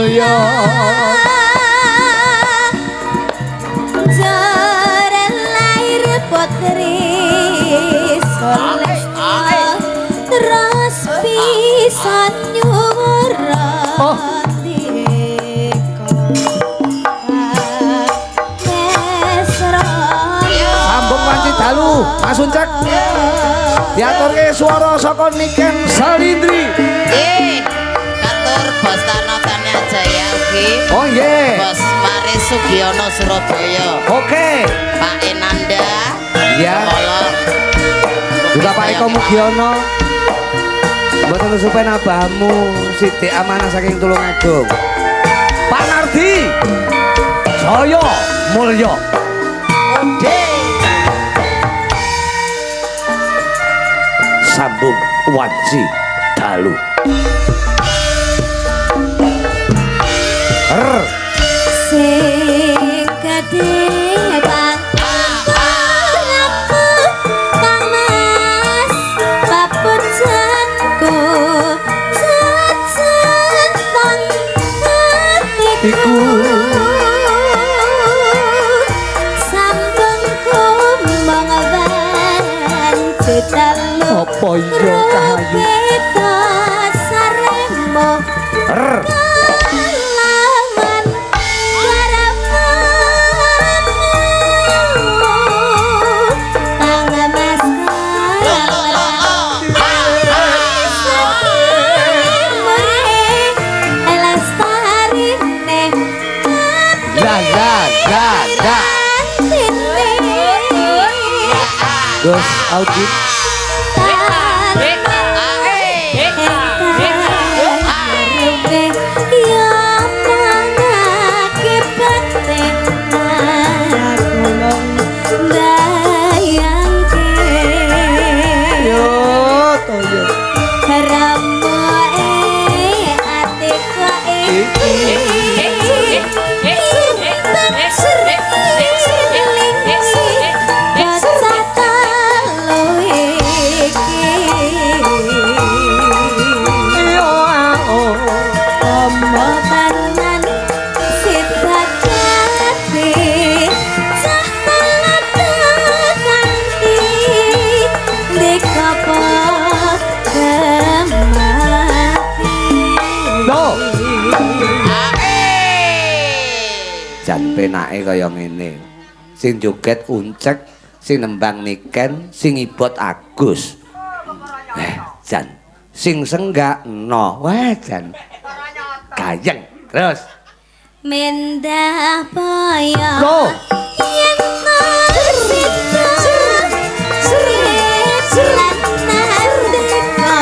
Mulya. Jare lair putri Sulastya terus bisa nyuwara. Oh. Sambung wanci dalu, Mas Uncek. Diaturke swara saka Niken Salindri. Nggih. Katur Bos Tarno Tania Jaya ugi. Oh nggih. Bos Waris Sugiono Surabaya. Oke. Pak Enanda. Iya. Kolong. Juga Pak Eko Mugiono. Mboten kesupen abahmu Sidik Amanah saking Tulungagung. Pak Nardi. Jaya Mulya. Ode. Sambung wanci dalu. R. Sing gedhe kang Kang Mas papujanku cecetang atiku sambung kumong wanci dalu. Apa iya cahayu? Saremo R. kalawan garapamu Kang Mas Lestari La la la la. Gus Audit. Yo toyo. Yo oh. Loh. Jan penake kaya ngene. Sing joget Uncek, sing nembang Niken, sing ngibot Agus. Jan. Sing senggak no. Wah, jan. Gayeng. Terus. Mendah boyo. Loh. Yen sida lan nandika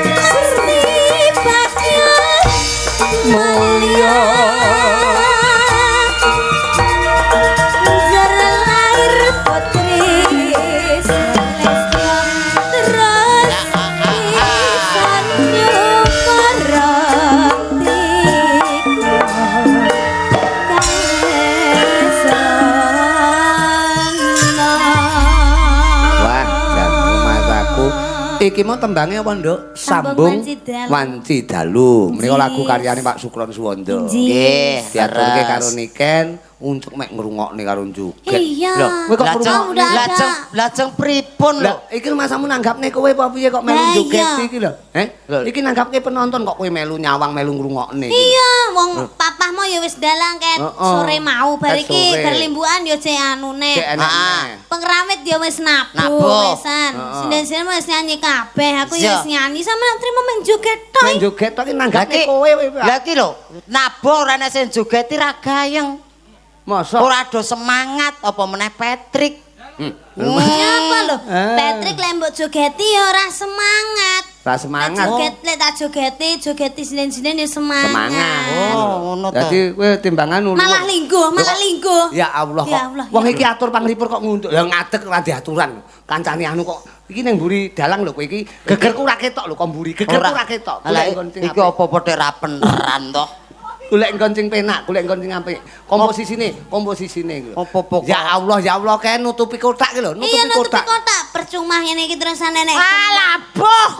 mesti bagya Mulya. Jar lair putri Sulastya terus bisa nyupara Wah, jan rumahku. Iki mau tembangnya apa, Nduk? Sambung Sambung Wanci Dalu. Wanci Dalu. Menika Nggih. lagu karyane Pak Sukron Suwondo. Nggih. Diaturke Leres. karo Niken, Uncek mek ngrungokne karo joget. Iya. Lho, kowe kok Lajeng ngrungokne? Udah ada. lajeng lajeng pripun lho? Lah, iki masamu nanggapne kowe apa piye kok melu Lah, joget iya. iki lho? Heh? Lho. Iki nanggapke penonton kok kowe melu nyawang melu ngrungokne iki. Iya, wong papahmu ya wis dalang ket Heeh. sore mau bar Ket iki sore. berlimbukan ya jek anune. Cek enak Ah. neh. Pengrawit ya wis nabuh Nabuh. wisan. Heeh. Sinden-sinden wis nyanyi kabeh, aku ya Iya. wis nyanyi sama trimo men joget tok. Men joget tok iki nanggapne Lah kowe kowe. Lah iki lho, nabuh ora enek sing jogeti ra gayeng. Mosok Ora do semangat apa meneh Patrick. Siapa lho? Eh. Patrick lek mbok jogeti ya ora semangat. Ra semangat. Joget lek tak jogeti, jogeti sinden-sinden ya semangat. Semangat. Oh, ngono to. Dadi kowe timbangan nulu. Malah lingguh, malah lingguh. Ya Allah kok. Ya Allah, Wong ya iki atur panglipur kok ngunduk. Ya ngadeg ora diaturan. Kancane anu kok iki ning mburi dalang lho kowe iki. Gegerku ora ketok lho kok mburi. Gegerku ora ketok. Lah Golek nggon sing iki apik. apa-apa tek ra peneran to. Golek nggon sing penak, golek nggon sing apik. Komposisine, komposisine iki lho. Apa-apa kok. Ya Allah, ya Allah kae nutupi kotak iki lho, nutupi Iya nutupi kotak. kotak, percuma ngene iki terusan nenek. Alah, boh.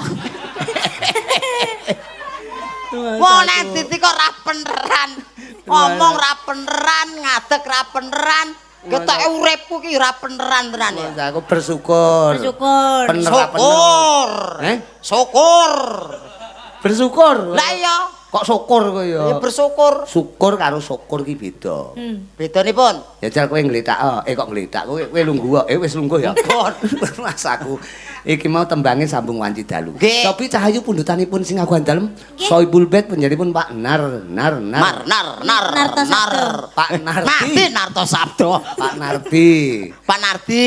Wong nang dadi kok ra peneran. Ngomong ra peneran, ngadeg ra peneran. Ketoke uripku ki ra peneran tenan ya. Aku bersyukur. Bersyukur. Pener ra pener. Syukur. Eh? Syukur. Bersyukur. Lah iya, Kok syukur kowe ya? ya bersyukur. Syukur karo syukur ki beda. Bedanipun. Jajal kowe ngletak, kok ngletak kowe kowe lungguh, wis lungguh ya. Mas aku iki mau tembange sambung wanci dalu. Nggih. Cobi Cahayu pundutanipun sing aguhan dalem Sohibul Bait panjenenganipun Pak Nar Nar Nar. Mar nar nar Narto nar. Sabdo. Pak Nardi. Mati Narto Sabdo. Pak Nardi. Pak Nardi.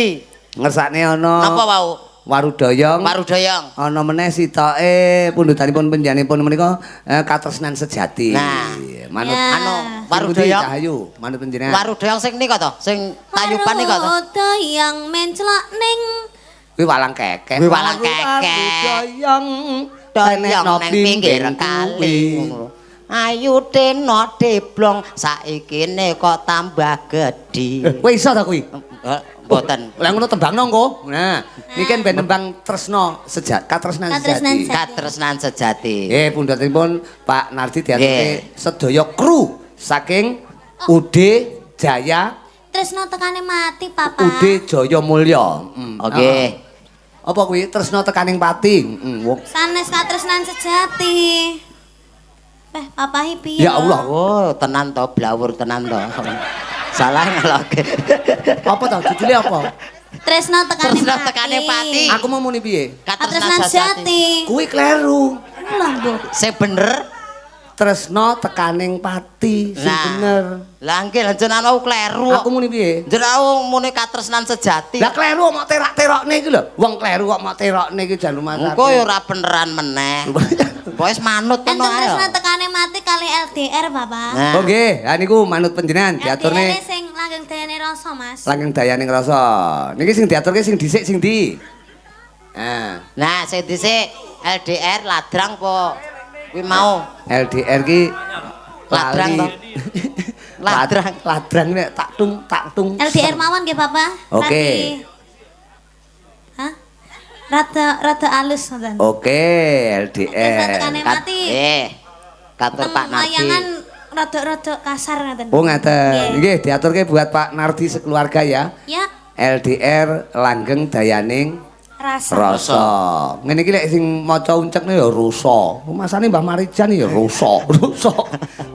Ngersakne ana Napa wau? Warudoyong. Warudoyong. Ana meneh sitoke pundutanipun panjenenganipun menika katresnan sejati. Nah. Manut Ya. Anu Sing pundi, Warudoyong. Cahayu, manut panjenengan. Warudoyong sing nika to, sing tayuban nika to. Warudoyong menclok ning Kuwi walang kekek. Kuwi walang kekek. Warudoyong Doyong nang pinggir kali. Ayu teno deblong saikine kok tambah gedhi. Kowe iso ta kuwi? Mboten. Lah ngono tembangno engko. Nah, niki kan ben nembang tresno sejati, katresnan Katresnan sejati. sejati. Katresnan sejati. Nggih, pundhutipun Pak Nardi diaturke Nggih. sedaya kru saking UD Jaya Tresno tekane mati, Papa. UD Jaya Mulya. Oke. Apa kuwi tresno tekaning pati? Wong. Sanes katresnan sejati. Papahi piye? Ya Allah. Oh, tenan to, blawur tenan to. Salah ngeloke. Apa to judule apa? Tresno tekane Tresno mati. tekane pati. Aku mau muni piye? Katresnan sejati. Kuwi kleru. Lah, Mbok. Sing bener. Tresno tekaning pati sing Nah. bener. Lah nggih, lah jenengan wau kleru. Aku muni piye? Jenengan wau muni katresnan sejati. Lah kleru kok mok terak-terokne iki lho. Wong kleru kok mok terokne iki jan rumah Engko ya ora beneran meneh. Pokoke manut ngono Enten ae. tresno tekane mati kali LDR, Bapak. Nah. Oh nggih, ha niku manut panjenengan diaturne LDR sing langgeng dayane rasa, Mas. langgeng dayane ngrasa. Niki sing diaturke sing dhisik sing ndi? Nah, Nah, sing dhisik LDR ladrang apa kuwi mau? LDR ki Ladrang lali. to? Ladrang. Ladrang nek tak tung tak tung. LDR mawon nggih, Bapak. Oke. Radi. Hah? Rada rada alus ngoten. Oke, Tresno LDR. tekane mati. Katur Pak Nardi. Layangan rada-rada kasar ngoten. Oh ngaten. Nggih, diaturke buat Pak Nardi sekeluarga ya. Ya, LDR langgeng dayaning rasa. rasa. Ngene iki lek sing maca uncekne ya rusa. Masane Mbah Marijan ya rusa, rusa.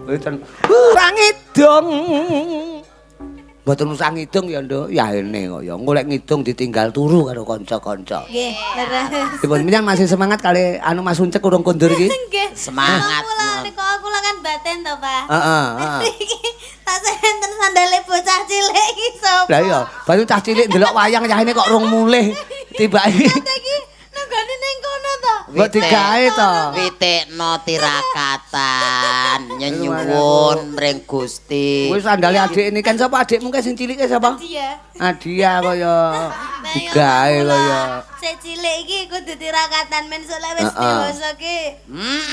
Mboten ora ngidung. Mboten usah ngidung ya, Nduk. Ya ene kok ya. Engko lek ngidung ditinggal turu karo kanca-kanca. Nggih, leres. Dipun minang masih semangat kali anu Mas Uncek urung kondur iki. Nggih. Semangat. Aku lah kok aku lah kan baten to, Pak. Heeh, heeh. Iki tak enten sandale bocah cilik iki sapa? Lah iya, baru cah cilik ndelok wayang cah ini kok rung mulih. Tibake Iki nenggone ning kono to. mbok digawe to. Witekno tirakatan nyenyuwun mring Gusti. Kuwi sandale adik ini kan sapa adikmu kae sing cilik kae sapa? Iya. Adia kaya digawe kaya Sik cilik iki kudu tirakatan men sok lek wis Heeh. dewasa ki.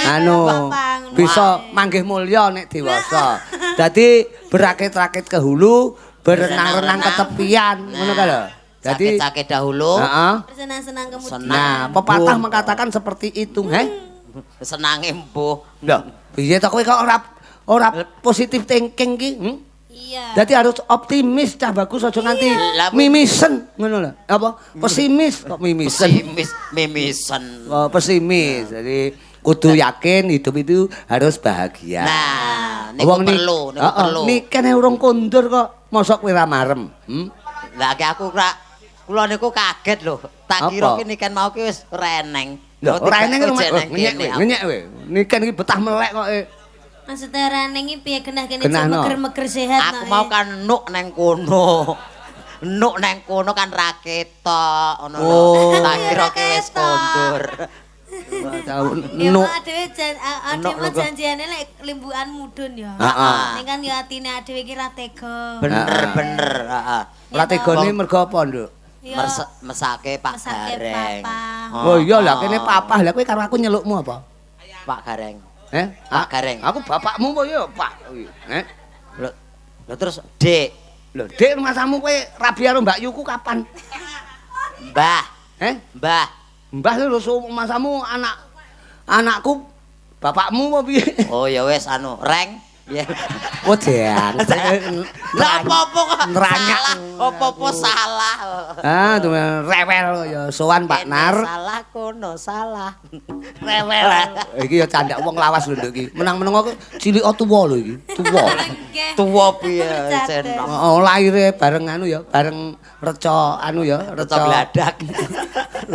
Anu bisa manggih mulya nek dewasa. Dadi berakit-rakit ke hulu, berenang-renang ke tepian, ngono ka lho. Dadi Sakit-sakit dahulu, heeh. Bersenang-senang kemudian. Senang. Nah, pepatah mengatakan seperti itu, heh. Senange mbuh. Lho, piye to kowe kok ora positif thinking ki? Hmm? Iya. Dadi harus optimis cah bagus aja nganti Lah, Bu. mimisen ngono lho. Apa? Pesimis kok mimisen. Pesimis, mimisen. Oh, pesimis. Jadi kudu yakin hidup itu harus bahagia. Nah, niku Wong perlu, niku heeh, perlu. Niken urung kondur kok, mosok kowe ra marem. Hmm? Lah ki aku ora kula niku kaget lho. Tak kira Apa? ki niken mau ki wis ora eneng. Lho, ora eneng kok rumah. jeneng Ngenyek kene kowe, ngenyek kowe. Niken iki betah melek kok. Maksudnya ora neng iki piye genah kene Genah, no. meger-meger sehat. Aku mau kan nuk neng kono. Nuk neng kono kan ra ketok ngono lho. Oh. Tak kira ki wis kondur. Ya Nuk. adewe jan Nuk adewe lho, kok. janjiane lek limbukan mudun ya. Heeh. Ning kan ya atine adewe iki ra tega. Bener bener, heeh. Ora tegone mergo apa, Nduk? Ya, Mesake Pak Mesake Gareng. papa. Oh iya lah kene papah. Lah kowe karo aku nyelukmu apa? Pak Gareng. Eh? Pak Gareng. Aku bapakmu apa ya, Pak? Eh? Lho, lho terus Dek, Lho, Dik, masamu kowe rabi karo Mbak Yuku kapan? Mbah, Eh? Mbah. Mbah lho masamu anak anakku Bapakmu apa piye? Oh ya wis anu, reng. Ya. Oh jan. Lah apa-apa kok Neranyak. salah, apa-apa salah. Ah, tuh rewel ya sowan Pak Kene Nar. Salah kono salah. Rewel. Iki ya candak wong lawas lho nduk iki. Menang-menang aku cilik tuwa lho iki. Tuwa. Nggih. Tuwa piye Bercanda. cenom. Oh, lahire bareng anu ya, bareng reca anu ya, Reca gladak.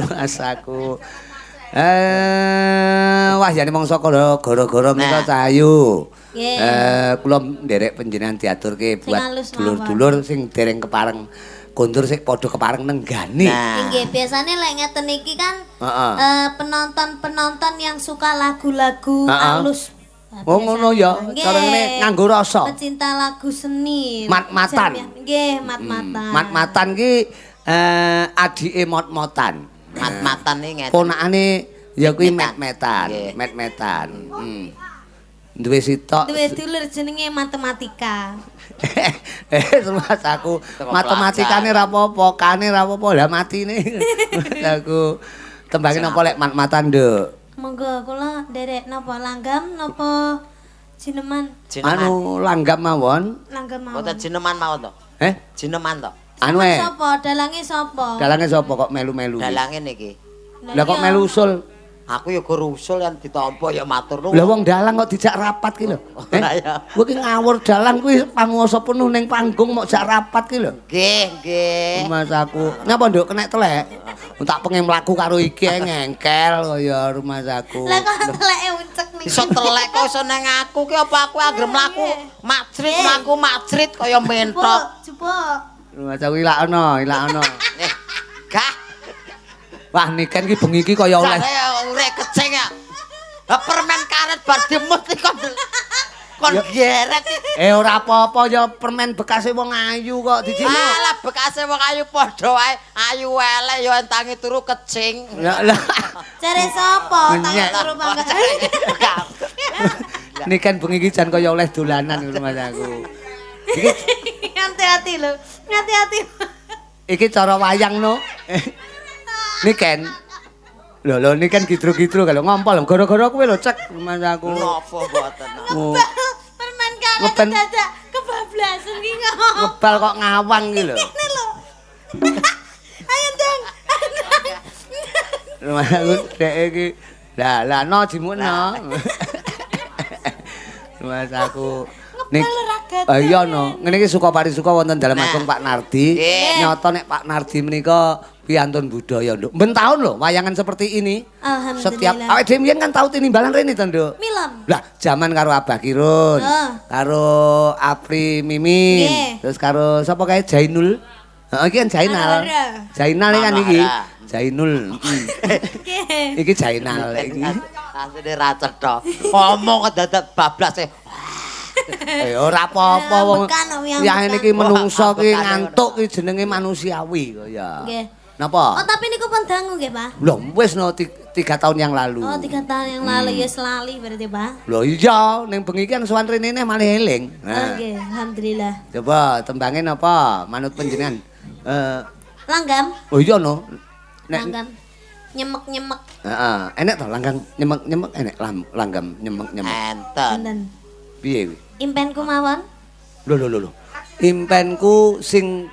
Mas aku. Wah jane mangsa gara-gara menika Nah. cahayu. Nggih. Kula nderek panjenengan diaturke Sing buat halus dulur-dulur sing dereng kepareng kondur sik padha kepareng nenggani. Nah. Nggih, biasane lek ngeten iki kan Heeh. Penonton-penonton yang suka lagu-lagu Heeh. halus. Nah, Oh ngono ya, biasanya. cara ngene Nggih. nganggo rasa. Pecinta lagu seni. Mat-matan. Nggih, mat-matan. Mat-matan ki adike mot-motan. Mat-matan iki ngeten. Ponakane ya kuwi Met-metan. met-metan, Nggih. met-metan. Duwe sitok. Duwe dulur jenenge matematika. Mas aku Teko matematikane ra apa-apa, kane ra apa-apa, lah matine. Aku tembange napa lek mat-matan, Nduk? Monggo kula nderek napa langgam napa jineman Jineman. Anu langgam mawon. langgam mawon. Mboten jineman mawon to. Eh, Jineman to. anu e. Sapa dalange sapa? Dalange sapa kok melu-melu? Dalange niki. Lah kok melu usul? Aku ya gur usul yang ditampa ya matur nuwun. Lah wong dalang kok dijak rapat ki lho. Eh, Lah ya. kowe ki ngawur dalang kuwi panguwasa penuh ning panggung mok jak rapat ki lho. Nggih, nggih. Mas aku. Ngapa nduk kenek telek? Tak pengen mlaku karo iki ae ngengkel kaya rumah aku. Lah kok teleke uncek niki. Iso telek kok iso nang aku ki apa aku anggere mlaku macrit mlaku macrit kaya mentok. Jupuk, jupuk. Rumah aku ilakno, ilakno. Eh, gah. Wah niken ki bengi iki kaya oleh. Jare urek kecing ya. Lah permen karet bar dimut iki kon kon geret iki. Eh ora apa-apa ya permen bekase wong ayu kok dijino. Alah bekase wong ayu padha wae, ayu elek ya entangi turu kecing. Ya lah. Jare sapa tangi Ngenyek. turu bangga. Niken bengi iki jan kaya oleh dolanan rumah aku. Iki Hati-hati lho. Hati-hati. iki cara wayang no. Niken. Lho lho niken gidro-gidro kalau ngompol gara-gara kowe lho cek rumah aku. Napa mboten. Oh, Permen karet Ngeben. dadak kebablasan ki ngomong. Ngebal kok ngawang iki lho. Ngene lho. Ayo ndang. Ndang. Rumah aku dek iki. Lah lah no jimukno. Rumah aku. Ngebal ora gatel. Ah, iya no. Ngene iki suka parisuka wonten dalem Nah. agung Pak Nardi. Nggih. Nyata nek Pak Nardi menika piantun budaya, Nduk. Ben taun lho wayangan seperti ini. Alhamdulillah. Setiap awake dhewe mbiyen kan tau tinimbalan rene to, Nduk. Milem. Lah, jaman karo Abah Kirun, Oh. karo Apri Mimin, Nggih. terus karo sapa kae Jainul. Heeh, iki kan Jainal. Hara. Jainal iki kan iki. Hara. Jainul. Nggih. Iki Jainal iki. Asline ra cetha. Ngomong kok dadak bablas e. Eh ora apa-apa wong. Ambekan, kok, Ya ambekan. ngene iki menungso ki Ambekane ngantuk ki jenenge manusiawi kaya. Nggih. Napa? Oh, tapi niku pun dangu nggih, Pak. Lho wis no 3 tahun yang lalu. Oh, 3 tahun yang lalu ya selali berarti, Pak. Lho iya, ning bengi ki kan sowan rene neh malih eling. Oh, nggih, alhamdulillah. Coba tembange napa? Manut panjenengan. Langgam, Oh iya no. Nek langgam. Nyemek-nyemek. heeh, enek to langgang nyemek-nyemek enek langgam nyemek-nyemek. Enten. Wonten. Piye kuwi? Impenku mawon. Lho lho lho lho. Impenku sing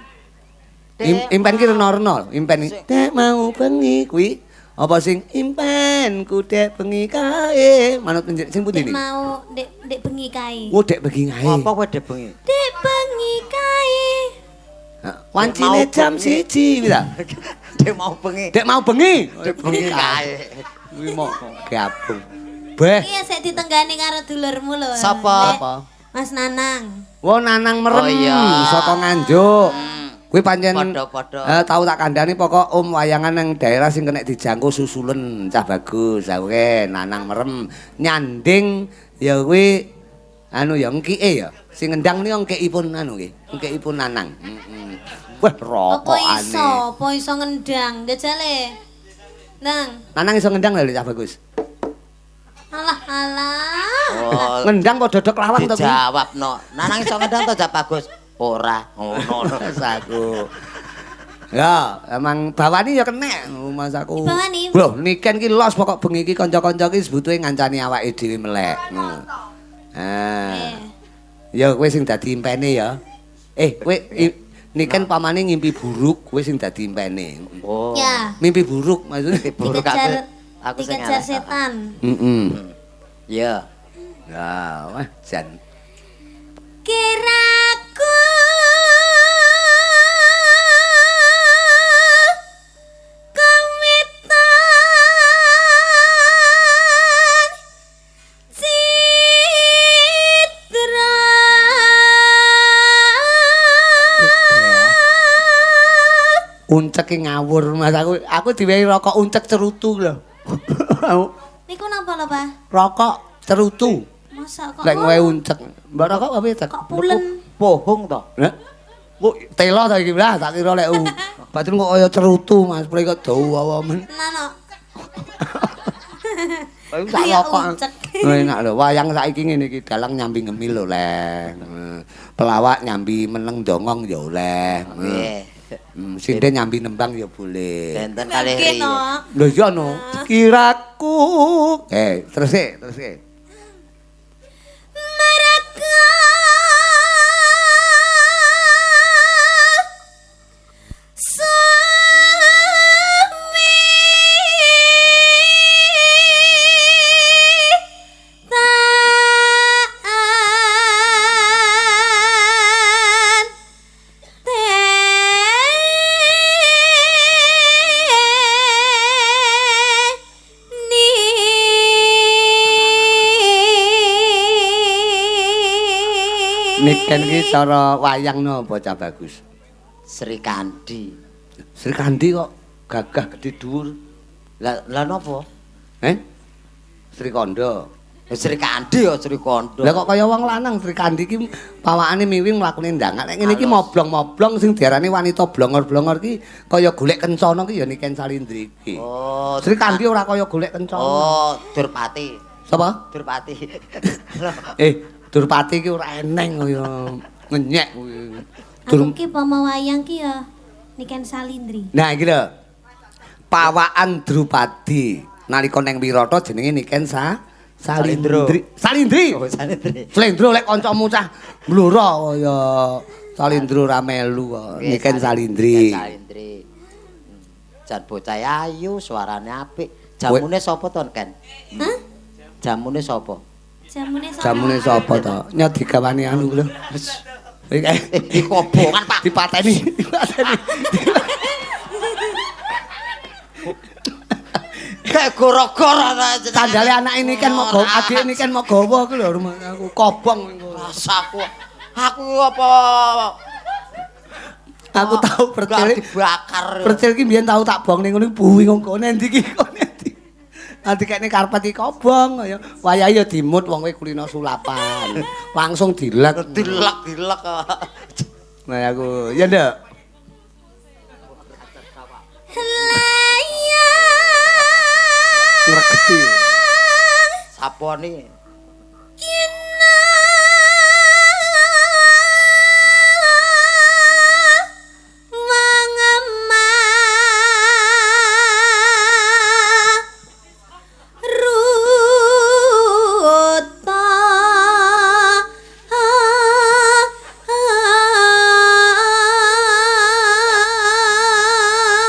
impen ki rena-rena, impen dek mau bengi kuwi apa sing impenku dek bengi kae manut panjenengan sing pundi Dek niki? mau dek dek bengi kae. Oh dek bengi kae. Apa kowe dek bengi? Dek bengi kae. Wancine Mau jam bengi. 1 kuwi ta. Dek mau bengi. Dek mau bengi. Dek bengi kae. Kuwi mau gabung. Beh. Iya sik ditenggani karo dulurmu lho. Sapa? Dek, Apa? Mas Nanang. Wo Nanang merem Oh, iya. saka Nganjuk. Kuwi pancen Padha-padha. Tau tak kandhani pokok om wayangan nang daerah sing kena dijangkau susulen cah bagus. Ha oke Nanang merem nyanding ya kuwi anu ya engkike ya. Sing ngendang niku engkikipun anu nggih, engkikipun Nanang. Heeh. Wah Apa iso? rokokane. Apa iso ngendang? Jajale. Nang. Nanang iso ngendang lho cah bagus. Alah alah. Oh, Ngendang kok dodok lawang to kuwi? dijawab no. Nanang iso ngendang to Cak Bagus? Ora. Ngono. Mas aku. Ya, emang bawani ya kenek Mas aku. Dibawani. Loh, Niken ki los pokok bengi iki kanca-kanca ki sebutuhe ngancani awake dhewe melek. Ah. Ya kowe sing dadi impene ya. Kowe Niken pamane ngimpi buruk, kowe sing dadi impene. Oh. Ya. Mimpi buruk maksudnya. Buruk aku sing dikejar setan. Heeh. Iya. Ya, wah jan. Kiraku kawitan citra. Uncek ki ngawur Mas aku. Aku diwehi rokok uncek cerutu lho. Niku napa lho, Pak? Rokok cerutu. Masa kok. Lek ngowe uncek. Mbak rokok apa ya? Kok pulen? Bohong to. Hah? Kok telo ta iki lah tak kira lek batin kok kaya cerutu Mas, prek kok dawa men. Nah, no. Kaya sak rokok. Enak lho, wayang saiki ngene iki dalang nyambi ngemil lho, Leng. Pelawak nyambi meneng dongong ya oleh. Nggih. Sinden nyambi nembang ya boleh. Benten kalih ri. Lho iya no. Kiraku. Terus e, terus e. Mereka sumi taan teni. Niken ki cara wayang napa cah bagus? Sri Kandi. Sri Kandi kok gagah gedhe dhuwur. Lah lah napa? Sri Kandha. Sri Kandi ya Sri Kandha. Lah kok kaya wong lanang Sri Kandi ki pawakane miwing mlakune ndangak. Nek ngene iki moblong-moblong sing diarani wanita blongor-blongor ki kaya golek kencana ki ya Niken Salindri iki. Oh, Sri Kandi ora kaya golek kencana. Oh, Durpati. Sapa? Durpati. Durpati ki ora eneng kaya ngenyek kuwi. Aku ki pomo wayang ki ya Niken Salindri. Nah iki lho. Pawakan Drupadi nalika neng Wirata jenenge Niken Salindri. Salindri. Oh, Salindri. Slendro lek kancamu cah mbloro kaya Salindro ra melu kok. Niken Salindri. Niken Salindri. Jan bocah ayu, suarane apik. Jamune sapa to, Ken? Hah? Jamune sapa? Jamune sapa? Jamune sapa to? Nyot digawani anu lho. Iki kobongan, Pak. Dipateni, dipateni. Kayak goro-goro ta. Sandale anak ini kan mau gawa, adik ini kan mau gawa ku lho rumah aku kobong engko. Rasaku. Aku apa Aku tau percil dibakar. Percil ki mbiyen tau tak bong ning ngono buwi ngko endi iki kok endi. Nanti kene karpet iki kobong kaya wayahe ya dimut wong kowe kulino sulapan. Langsung dilek. Dilek-dilek. Nah aku ya ndak. Ngregeti. Sapone? Kina wangema ruta.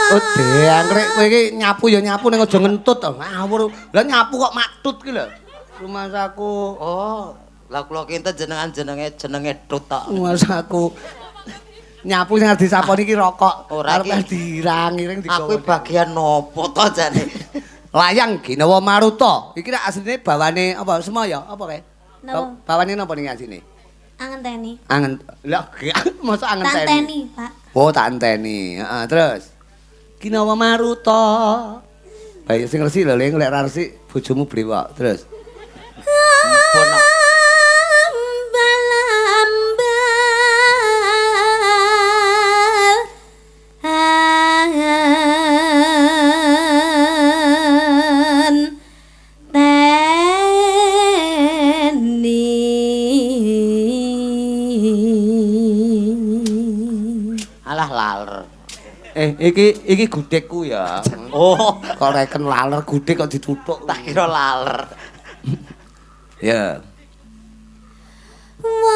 Oh, dangkrek kowe iki nyapu ya nyapu ning aja ngentut to. Ngawur. Lah nyapu kok maktut ki lho. Rumasaku. Oh, lah kula kinten jenengan jenenge tut tok. Rumasaku. Nyapu sing arep disaponi iki rokok. Ora Arep dirang-iring digawa. Aku bagian nopo to jane? Layang Ginawa Maruta. Iki rak asline bawane apa semaya apa kae? Napa? Bawane napa ning asline? Angenteni. Angen. Lah mosok angenteni. Tanteni, Pak. Oh, tak enteni. Heeh, terus. Ginawa Maruta. Baik sing resik lho, Ling, lek ra resik bojomu blewok. Terus. Bono. Ambal-ambal an teni. Alah laler. Iki iki gudegku ya. Oh, kok reken laler gudeg kok dituthuk. Tak kira laler. Ya. Wasuwe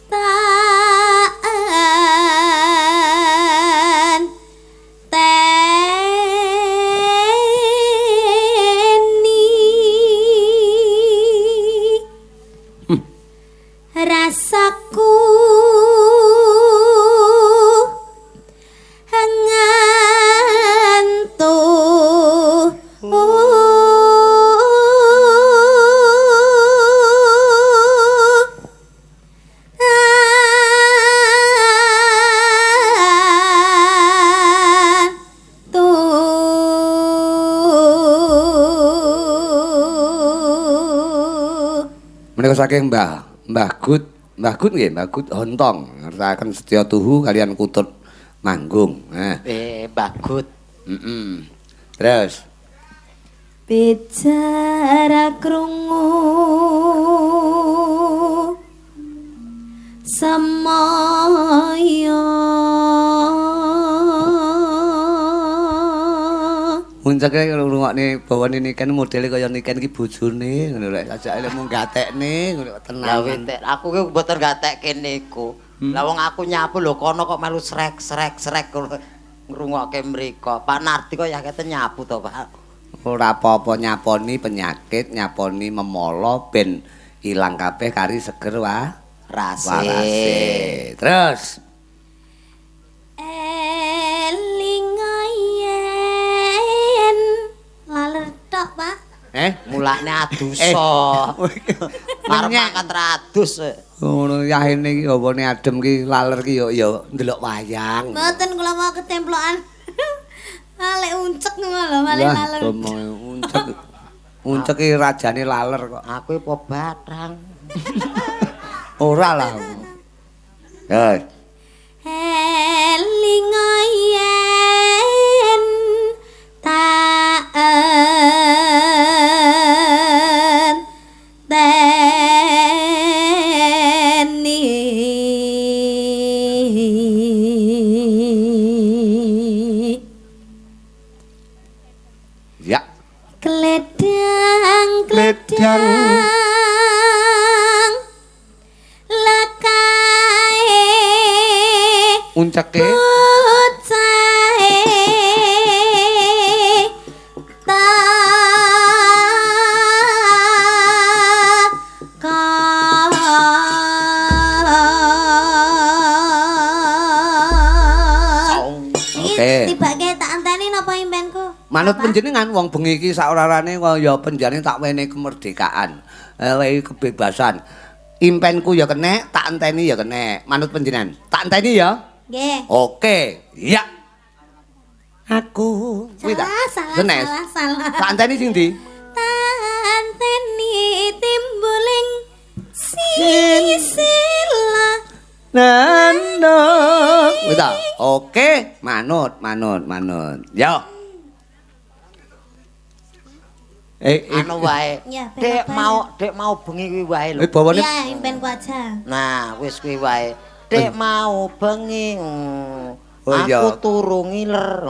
taan teni rasaku ngantuk. Menika saking Mbah Mbah Gut, Mbah Gut nggih, Mbah Gut Hontong ngersakaken setya tuhu kalian kutut manggung. Nah. Mbah Gut. Heeh. Terus bicara krungu semaya. Unceke ngrungokne bawane Niken modele kaya Niken iki bojone ngono lho. Sajake lek mung gatekne ngono tenang. Lah wintek aku ki mboten gatekke niku. Lah wong aku nyapu lho kono kok melu srek-srek-srek ngrungokke mriko. Pak Nardi kok ya kete nyapu to, Pak. Ora apa-apa nyaponi penyakit, nyaponi memolo ben ilang kabeh kari seger wa rase. Terus eling yen laler tok, Pak. Mulane adusa. Arep mangkat ra adus. Ngono yahene iki hawane adem ki laler ki ya ndelok wayang. Mboten kula mau ketemplokan. Lek uncek ngono lho, malah laler. Uncek. Uncek ki rajane laler kok. Aku apa batang. Ora lah. Ya. Eling yen taen teni ya. Kledang kledang lakae unceke bocahe Oke. Tibake tak anteni napa impenku? Manut panjenengan wong bengi iki saorarane kaya penjane tak wenehi kemerdekaan, wenehi kebebasan. Impenku ya kenek, tak enteni ya kenek. Manut panjenengan. Tak enteni ya? Nggih. Oke. Ya. Aku kuwi ta. Salah, salah. Tak enteni sing ndi? Tak enteni timbuling sisila. Nano. Kuwi ta. Oke, manut, manut, manut. Yo. Anu wae. Dek mau bengi kuwi wae lho. Iya, impenku aja. Nah, wis kuwi wae. Dek mau bengi. Aku turu ngiler.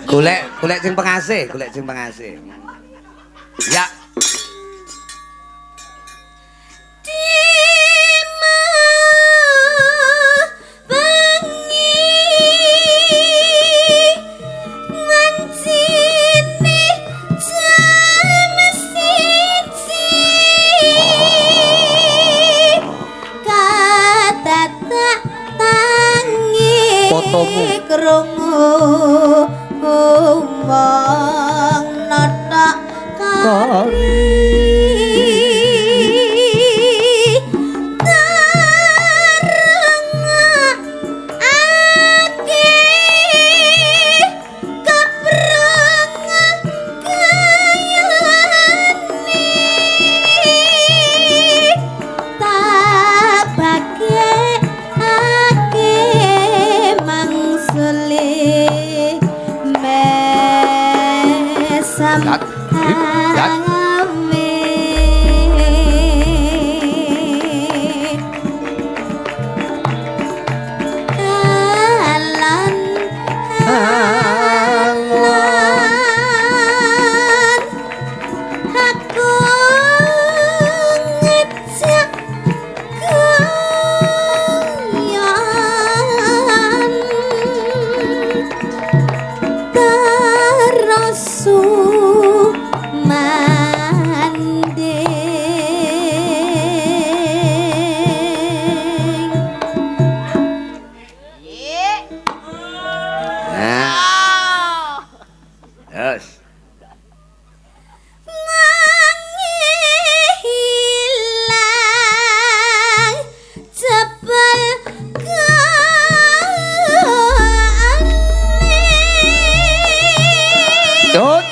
Golek, golek sing pengasih, golek sing pengasih. Ya. Krungu wong notok kari tarengake keprengah kayane tabake ake mangsule mesam. Sumanding. Nah. Terus. Ngilang jebal Tut.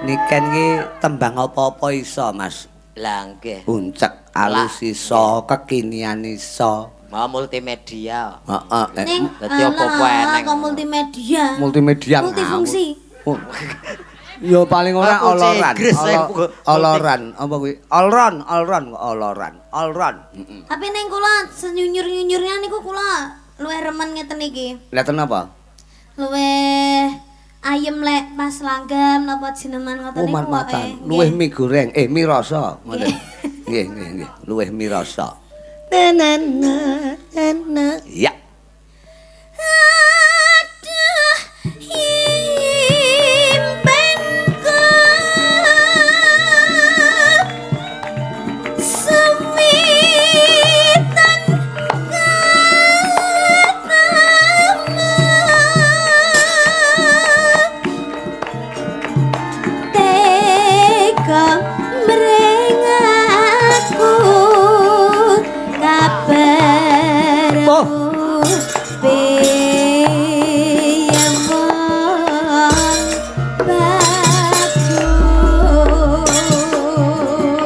Niken ki tembang apa-apa iso, Mas. Lah nggih. Uncek alus iso, kekinian iso. Mau multimedia. Heeh. Ning Dadi apa-apa eneng. Kok multimedia. Multimedia. Multifungsi. Oh. Ya paling ora Aku oloran. Inggris, aku. Oloran, apa kuwi? Olron, olron kok oloran. Olron. Heeh. Tapi ning kula senyunyur-nyunyurnya niku kula luwih remen ngeten iki. Lah apa? Luwih ayem lek pas langgam napa jineman ngoten Oh, niku. mat-matan. Nggih. Luwih mie goreng, mie rasa ngoten. Nggih, nggih, nggih. Luwih mie rasa. Na na na na na. Ya. Aduh, impenku semitan ketemu teka mrengaku kabar Oh.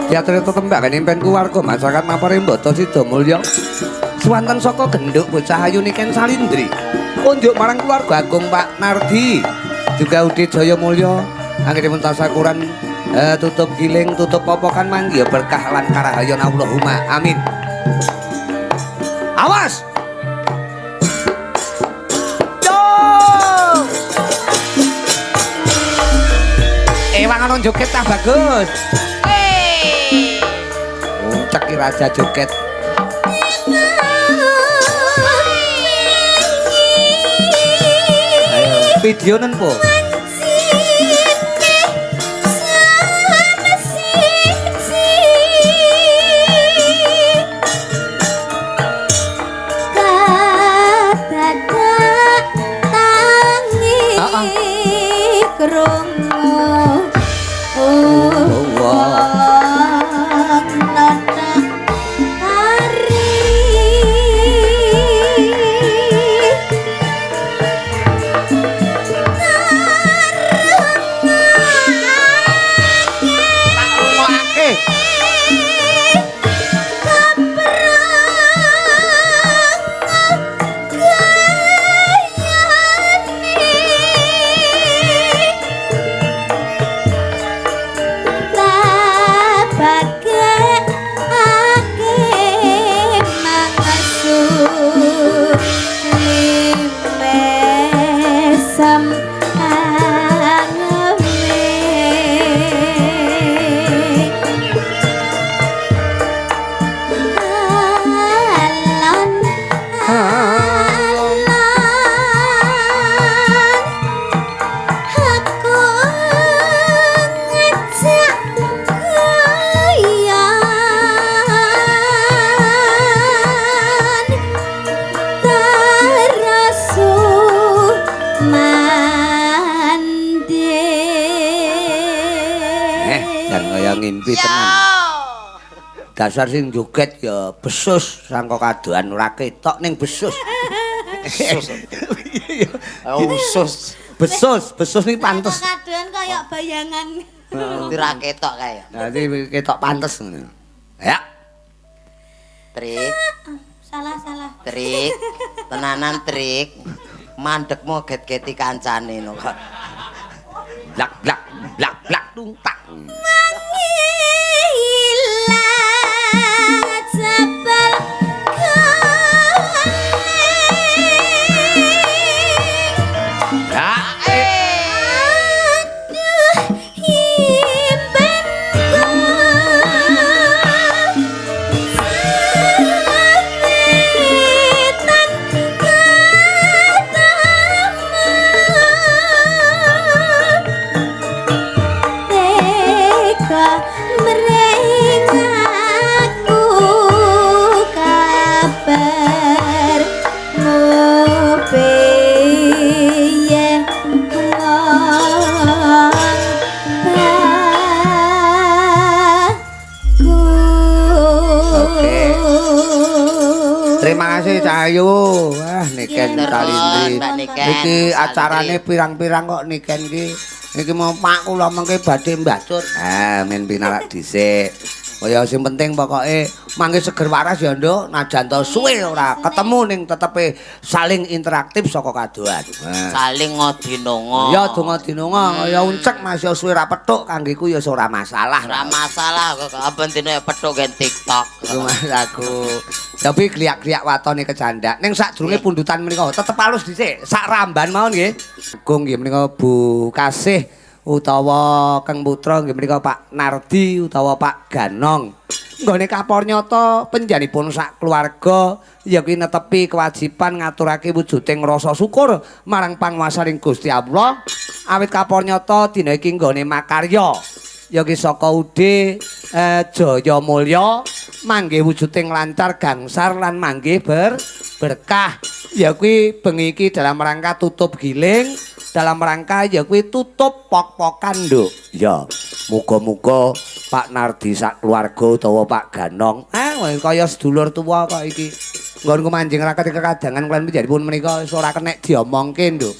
Teater tetembak impenku warga masyarakat Mapare Mbata Sidamulya. Swanten saka genduk bocah ayu Niken Salindri. Kunjuk marang keluarga agung Pak Nardi. Juga Udi Jaya Mulya. Anggenipun tasakuran tutup giling, tutup popokan manggi berkah lan karahayon Allahumma amin. Awas. Yo! Ewang ana joget cah bagus. Uncek ki raja joget. Ayo, videonen po. Tak rungokake. Aku ngejak kayan terasu mandi. Jan kaya ngimpi tenan. Dasar sing joget ya besus sangka kadohan ora ketok ning besus. Usus. Usus. Besus, besus nih pantes. Kadohan kaya bayangan. Dadi ra ketok kae. Dadi ketok pantes ngono. Ya. Trik, Salah, salah. trik. Tenanan trik. Mandekmu get-geti kancane no kok. Blak blak blak blak tung tak. Hilang jebal kening. Ya. Aduh, impenku semitan ketemu. ayu. Wah, Niken Salindri. Iki acarane pirang-pirang kok Niken iki. Iki mau Pak kula mengke badhe mbacut. Ah, men pinarak dhisik. Kaya sing penting pokoke mangke seger waras ya, Nduk. Najan to suwe ora ketemu ning tetepe saling interaktif saka kadohan. Saling ngodinonga. Ya donga dinonga kaya uncek Mas ya suwe ra petuk kanggeku ya ora masalah. Ora masalah kok aben dina ya petuk gen TikTok. Mas aku. Tapi kliak-kliak watone kecandak. Ning sadurunge pundutan menika tetep halus dhisik, sak ramban mawon nggih. Agung nggih menika Bu Kasih utawa Kang Putra nggih menika Pak Nardi utawa Pak Ganong. Nggone kapornyata penjanipun sak keluarga ya kuwi netepi kewajiban ngaturake wujuding rasa syukur marang panguwasaning Gusti Allah. Awit kapornyata dina iki nggone makarya ya ki saka UD Jaya Mulya manggih wujuding lancar gangsar lan manggih berkah. Ya kuwi bengi iki dalam rangka tutup giling, dalam rangka ya kuwi tutup pok-pokan, Nduk. Ya, muga-muga Pak Nardi sak keluarga utawa Pak Ganong, kaya sedulur tuwa kok iki. Nggonku manjing raket kekadangan kalian panjenengan menika wis ora kenek diomongke, Nduk.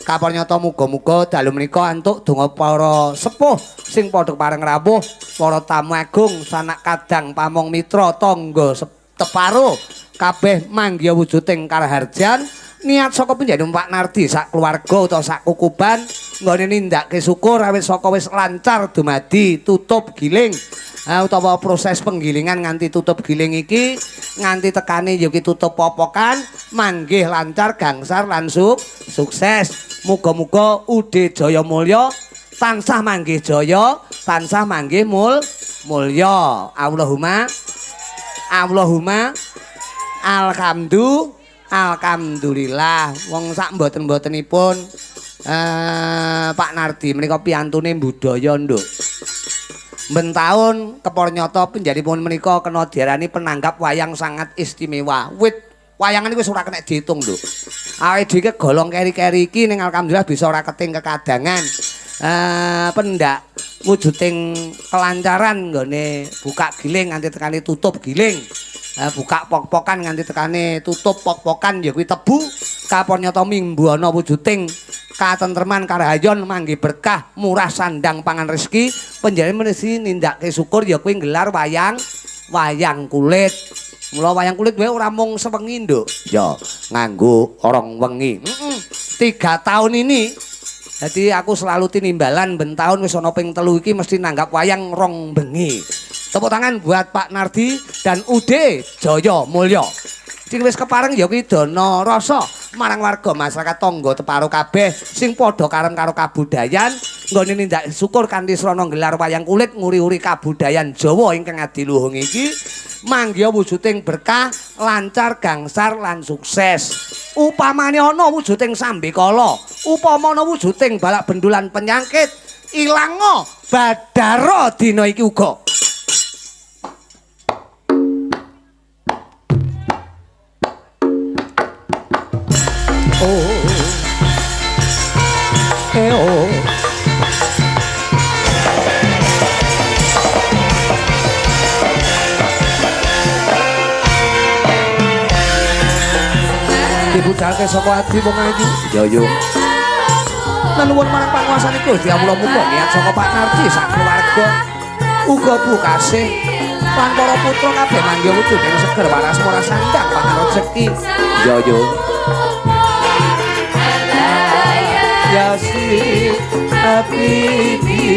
Kapornyata muga-muga dalu menika antuk donga para sepuh sing padha pareng rawuh, para tamu agung, sanak kadang pamong mitra tangga teparo kabeh manggiha wujuding karaharjan. Niat saka panjenengan Pak Nardi sak keluarga utawa sak kukuban nggone nindakake syukur awit saka wis lancar dumadi tutup giling utawa proses penggilingan nganti tutup giling iki nganti tekane ya ki tutup popokan manggih lancar gangsar lan sukses. Muga-muga UD Jaya Mulya tansah manggih jaya, tansah manggih mulya. Allahumma Allahumma alhamdulillah. Wong sak mboten-mbotenipun Pak Nardi menika piyantune budaya, Nduk. Ben taun kepornyata panjenenganipun menika kena diarani penanggap wayang sangat istimewa. Wit wayangan iku wis ora kena diitung, Nduk. Awake dhewe golong keri-keri iki ning alhamdulillah bisa ora keting kekadangan. Pendak wujuding kelancaran nggone buka giling nganti tekane tutup giling. Buka pok-pokan nganti tekane tutup pok-pokan ya kuwi tebu. Kapornyata minggu ana wujuding katentreman karahayon manggih berkah murah sandang pangan rezeki. Panjenengan mesti nindakake syukur ya kuwi nggelar wayang kulit. Mula wayang kulit wae ora mung sewengi, Nduk. Ya nganggo rong wengi. 3 tahun ini. Jadi aku selalu tinimbalan ben taun wis ana ping 3 iki mesti nanggap wayang rong bengi. Tepuk tangan buat Pak Nardi dan UD Jaya Mulya. Sing wis kepareng ya kuwi dana rasa marang warga masyarakat tangga teparo kabeh sing padha karem karo kabudayan nggone nindak syukur kanthi srana nggelar wayang kulit nguri-uri kabudayan Jawa ingkang adiluhung iki manggiha wujuding berkah, lancar, gangsar lan sukses. Upamane ana wujuding sambekala, upama ana wujuding balak bendulan penyakit, ilango badara dina iki uga. Oh, eh oh. Dibudalke saka adi wong ayu. Ya yo. Leluwun marang panguwasane Gusti Allah muga niat saka Pak Nardi sak keluarga uga Bu Kasih lan para putra kabeh manggih wujuding seger waras murah sandang pangan rejeki. Ya yo. Ya si Habibillah.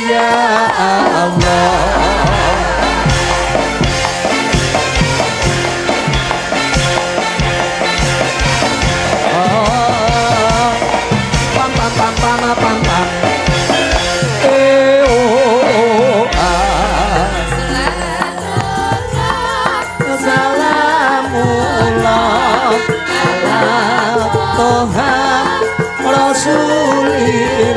Ya Allah. Oh, pam pam pam pam pam pam. Eh oh ah. Salamullah ala Toha Rasulillah.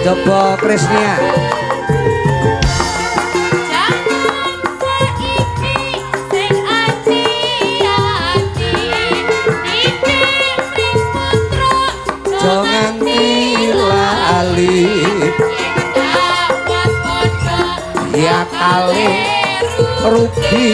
Coba Krisnia. Jangan lali ya kali rugi.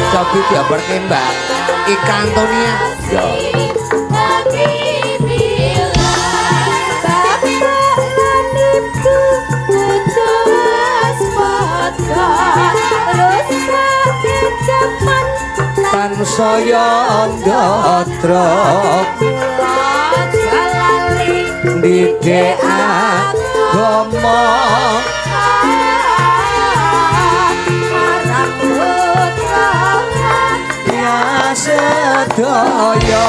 Cobi diabarke Mbak Ika Antonia. Ya. Tansaya ndadra ndidhek agama sedaya.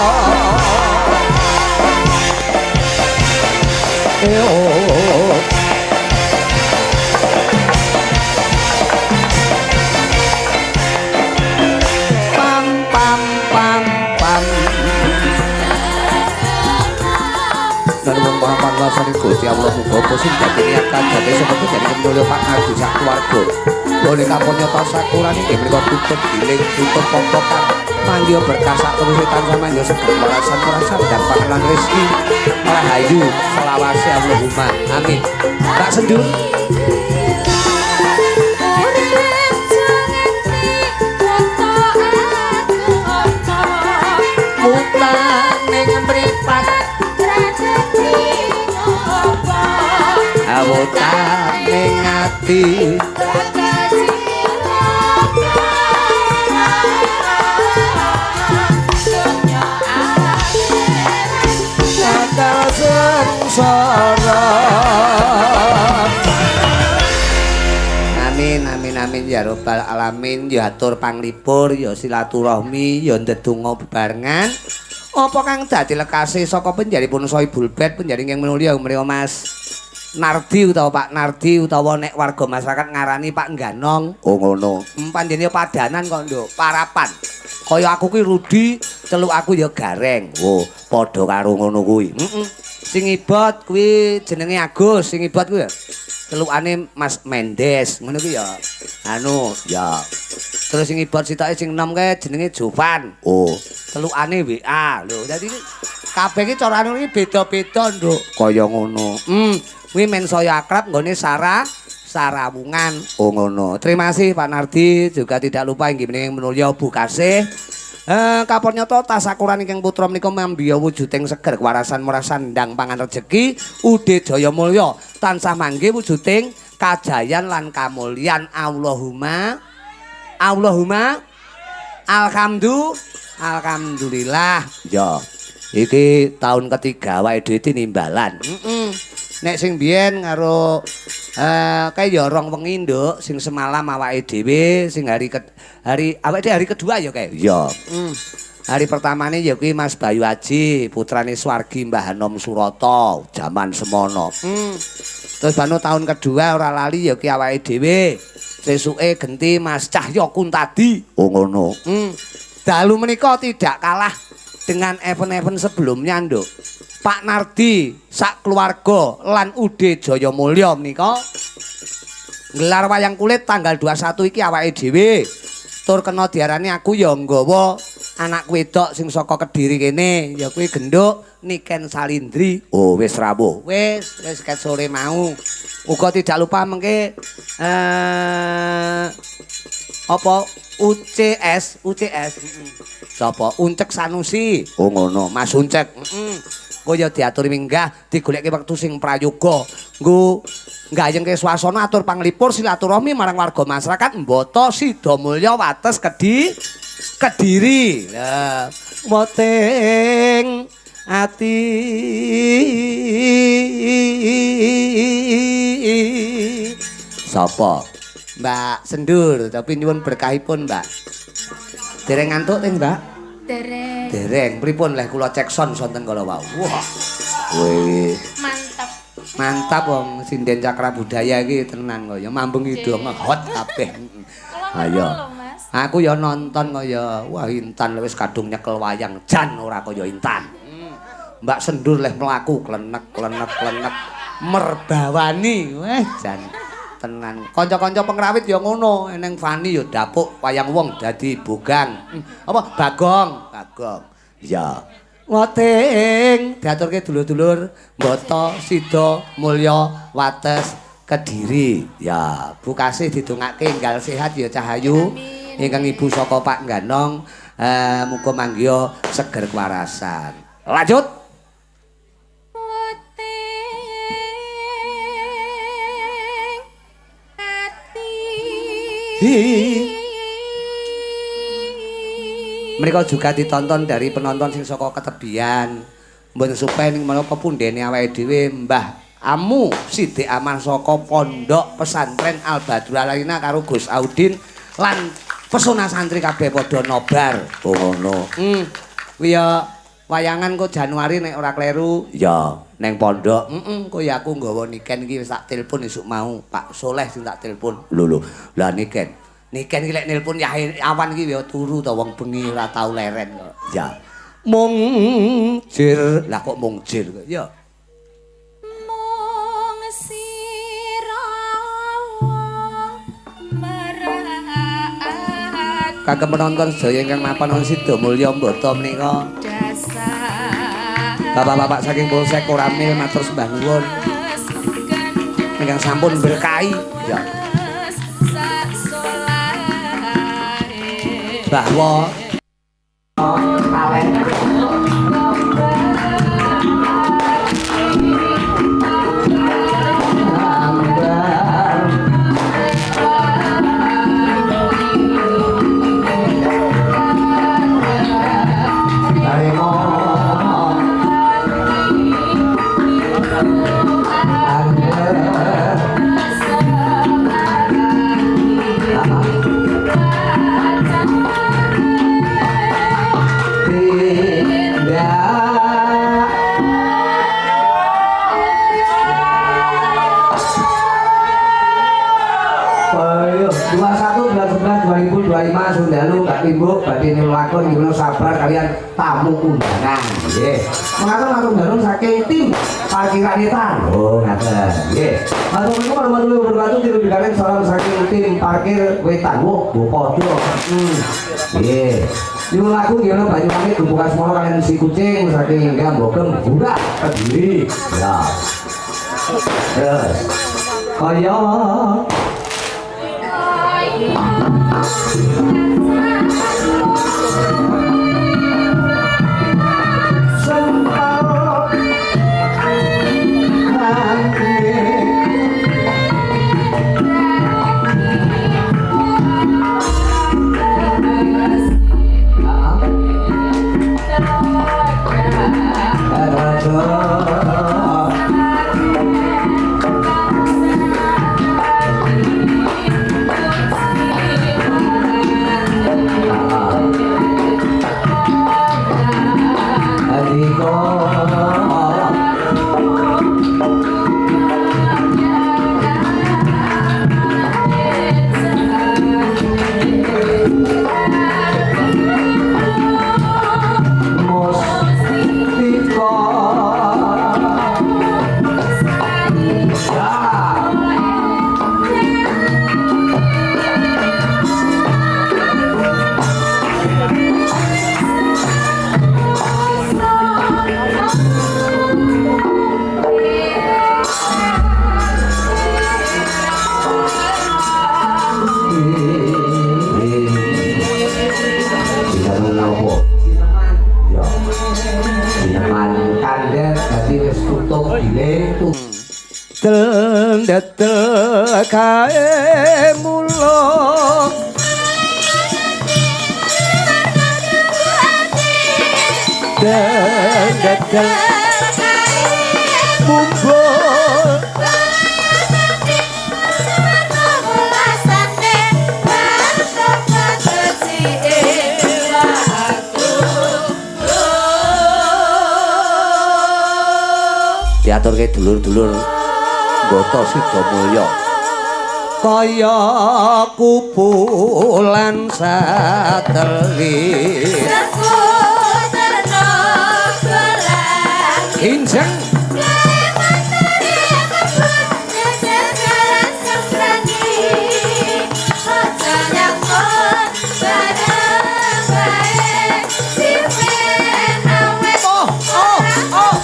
Pam pam pam pam. Nuwun panguwasane Gusti Allah muga sing dadi niat kajate sapa jadi kemulya Pak Nardi sak keluarga. Boleh kampun nyata sakurane nggih menika tutup giling tutup pompokan. Mangga berkah sak teruse tansah mangga seger warasan warasan dan pangenan rezeki rahayu selawase Allahumma amin. Tak sendur. Mutane mripat awutane ati sengsara. Amin amin amin ya robbal alamin. Ya atur panglipur, ya silaturahmi, ya ndedonga bebarengan. Apa kang dadi lekase saka penjaripun Sohibul Bait penjari ingkang minulya mriya Mas Nardi utawa Pak Nardi utawa nek warga masyarakat ngarani Pak Ganong. Oh ngono. Panjenengan padanan kok nduk, parapan. Kaya aku ki Rudi, celuk aku ya Gareng. Oh, padha karo ngono kuwi. Heeh. Sing ibot kuwi jenenge Agus, sing ibot kuwi ya celukane Mas Mendes, ngono kuwi ya. Anu, ya. Terus sing ibot sitoke sing enom kae jenenge Jovan. Oh, celukane WA. Lho, dadi kabeh iki carane iki beda-beda, Nduk. Kaya ngono. Kuwi men saya akrab nggone sarawungan. Oh ngono. Terima kasih Pak Nardi, juga tidak lupa inggih menika minulya Bu Kasih. Kapon nyata tasakuran ingkang putra menika mambiya wujuding seger kewarasan merasan ndang pangan rejeki Ude Jaya Mulya tansah mangke wujuding kajayan lan kamulyan. Allahumma Allahumma alhamdulillah. Alhamdulillah. Ya, iki tahun ketiga awake dhewe tinimbalan. Heeh. Nek sing biyen karo kae ya rong wengi nduk, sing semalam awake dhewe, sing hari awake dhewe hari kedua ya kae. Iya. Hari pertamane ya kuwi Mas Bayu Aji, putrane Swargi Mbah Hanom Surata, jaman semono. Terus bano tahun kedua ora lali ya kuwi awake dhewe. Sesuke genti Mas Cahyo Kuntadi. Oh ngono. Dalu menika tidak kalah dengan event-event sebelumnya nduk. Pak Nardi sak keluarga lan Ude Jaya Mulya menika nggelar wayang kulit tanggal 21 iki awake dhewe. Tur kena diarani aku ya nggawa anak wedok sing saka Kediri kene, ya kuwi genduk Niken Salindri. Oh wis rawuh. Wis wis ket sore mau. Uga tidak lupa mengke apa UCS. Sapa? Uncek Sanusi. Oh ngono, Mas Uncek. Kaya diaturi minggah digolekke wektu sing prayoga. Nggo nggayengke swasana atur panglipur silaturahmi marang warga masyarakat Mbata Sidamulya Wates Kediri. Lah, moting ati sapa? Mbak Sendur, tapi nyuwun berkahipun, Mbak. Dereng ngantuk teng, Mbak? Dereng. Dereng. Pripun leh kula cek son sonten kala wau. Wah. Wih. Mantap. Mantap wong sinden Cakra Budaya iki tenan kaya mambung hidung hot kabeh. Ayo. Aku ya nonton kaya wah Intan wis kadung nyekel wayang jan ora kaya Intan. Mbak Sendur leh mlaku klenek klenek klenek merbawani weh jan tenan. Kanca-kanca pengrawit ya ngono, eneng Fani ya dapuk wayang wong dadi bogang. Apa Bagong, Bagong. Ya. Wating diaturke dulur-dulur Mbata Sida Mulya Wates Kediri. Ya, Bu Kasih didongake enggal sehat ya Cahayu. Ingkang ibu saka Pak Ganong, muga manggiha seger kewarasan. Lanjut. Mereka juga ditonton dari penonton sing saka ketebian. Mboten supe ning menapa pundene awake dhewe Mbah Amu Sidik Aman saka Pondok Pesantren Al Badrul Alaina karo Gus Audin lan pesona santri kabeh padha nobar. Oh ngono. Kuwi ya wayangan kok Januari nek ora kleru. Ya, neng pondok. Heeh, kok ya aku nggawa Niken iki wis tak telepon esuk mau. Pak Soleh sing tak telepon. Lho lho. Lah Niken. Niken iki lek nelpon ya awan iki ya turu to wong bengi ora tau leren kok. Ya. Mung jir. Lah kok mung jir kok. Ya. Mung sira marang kagem penonton sedaya ingkang mapan wonten Sidamulya Mbata menika. Bapak-bapak saking Polsek Koramil matur sembah nuwun. Ingkang sampun berkahi ya. Bahwa sabar kalian tamu undangan nggih. Mengatur matur nuwun saking tim parkiran Etan. Oh, ngaten. Nggih. Assalamualaikum warahmatullahi wabarakatuh. Dirundhikaken salam saking tim parkir Wetan. Wah, padha. Nggih. Nyuwun lagu nggih ana Banyuwangi Gubuk Asmara kalian si kucing saking Gambogem Burak Kediri. Ya. Terus kaya Del dedel kae mulo. Del dedel mumbul. Diaturke dulur-dulur Gota Sidamulya. Kaya kupulan satelit. Injeng oh oh oh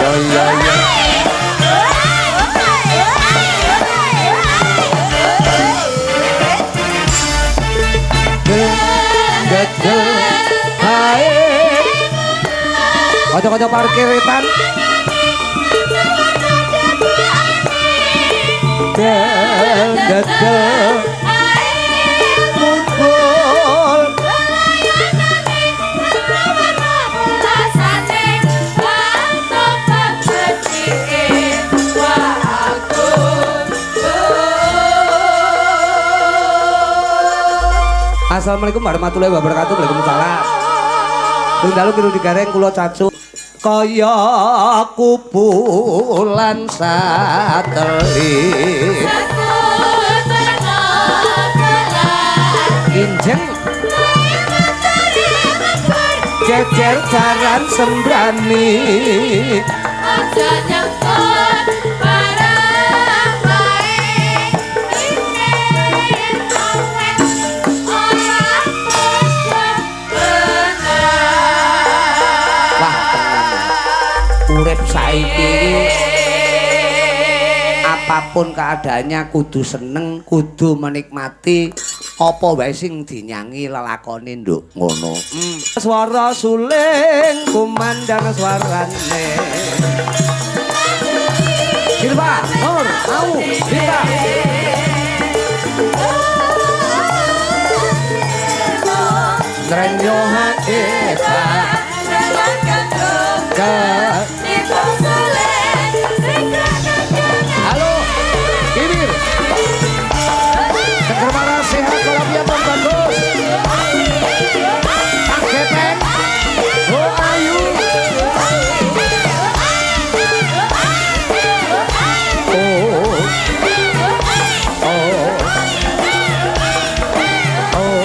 yo yo yo. Kanca-kanca parkir wetan. Del dedel mumbul. Assalamualaikum warahmatullahi wabarakatuh. Waalaikumsalam. Pun dalu kiru digareng kula cacu. Kaya kupulan satelit. Injeng jejer jaran sembrani. Aja nyangkut barang bae ingin awet ora bener. Wah tenan. Urip saiki iki apapun keadaannya kudu seneng, kudu menikmati apa wae sing dinyangi lelakone nduk ngono. Swara suling kumandang swarane. Silva, Nur, Au, Bita. Nrenyo hae ka. Halo, Kibir. Seger sehat walafiat Om Bagus. Pak Gepeng, Bu Ayu. Oh, oh, oh.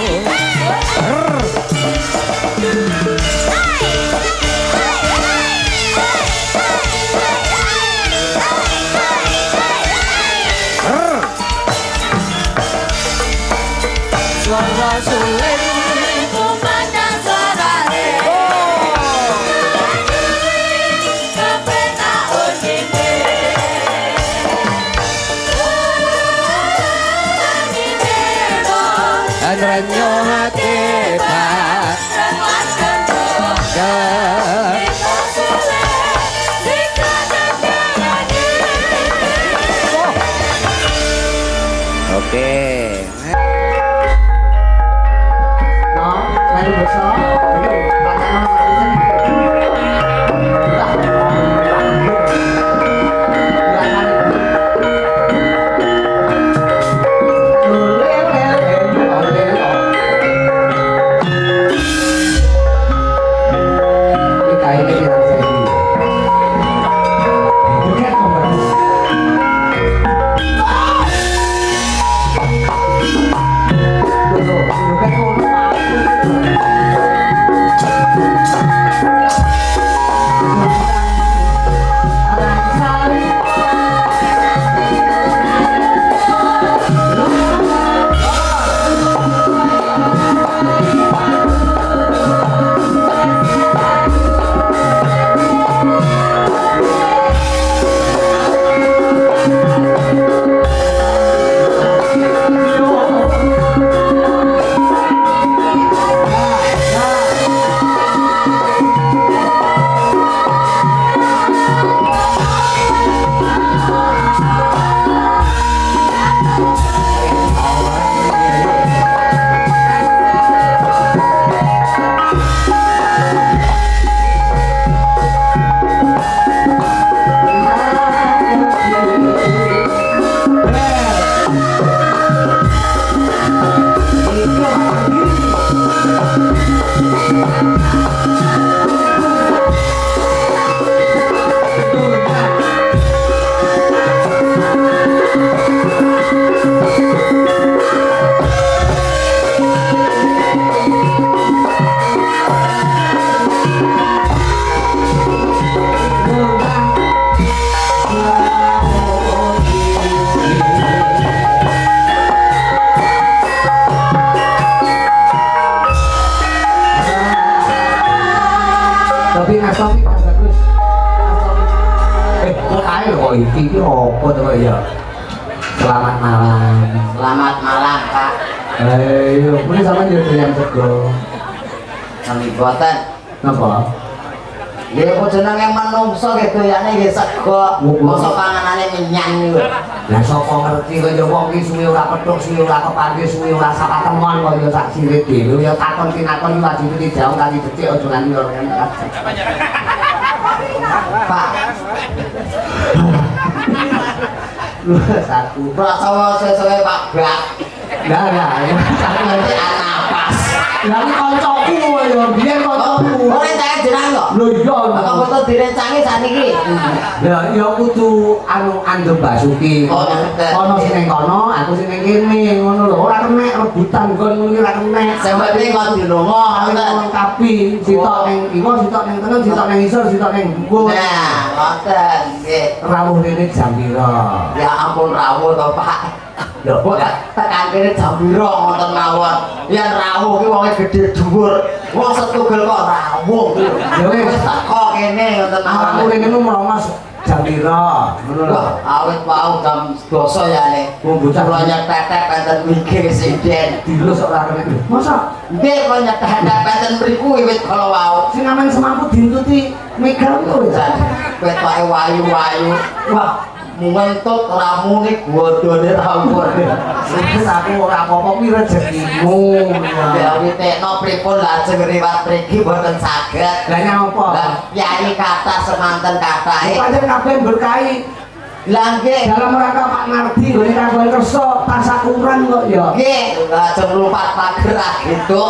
Bagus. Kok ae kok iki iki opo to ya? Selamat malam. Selamat malam, Pak. Ayo, muni sampean yo doyan sego. Sami boten. Napa? Nggih kok jenenge menungso nggih doyane nggih sego. Mosok panganane menyan niku. Lah sapa ngerti kaya wong iki suwe ora petuk, suwe ora kepanggih, suwe ora sapatemon kaya sak sirit dhewe ya takon tinakon wajib dijawab kanthi becik aja nganti ora enak. Pak. Satu. Prasawa sesuai Pak Bak. Lah lah, satu ngerti napas. Lah iki kancaku ya biyen kancaku. Ora rencange jenengan kok. Lho iya. Kok boten direncangi sakniki. Lah ya kudu anu Andom Basuki. Kono sing ning kono, aku sing ning kene ngono lho. Ora kenek rebutan nggon ngono iki ora kenek. Sing penting kon dilongo lengkapi, sitok ning kiwa, sitok ning tengen, sitok ning isor, sitok ning dhuwur. Nah, ngoten nggih. Rawuh rene jam pira? Ya ampun rawuh to, Pak. Lho kok tekan kene jam pira ngoten mawon. Yen rawuh ki wonge gedhe dhuwur. Wong setugel kok rawuh. Ya wis teko kene ngoten mawon. Aku rene mrongos jam pira? Ngono lho. Awit wau jam 12 ya ne. Wong bocah kula nyetetek enten mriki sinden. Dilus ora kene. Masa? Nggih kula nyetetek enten mriku wiwit kala wau. Sing amen semampu dintuti megal kuwi lho. Ketoke wayu-wayu. Wah, ngentut ramune godhone rampur. Wis aku ora apa-apa kuwi rezekimu. Ya witekno pripun lajeng riwat mriki mboten saged. Lah nyapa? Lah yai kathah semanten kathahe. Pancen kabeh berkahi. Lah nggih dalam rangka Pak Nardi nggone kanggo kersa tasakuran kok ya. Nggih, lajeng lumpat pager gitu.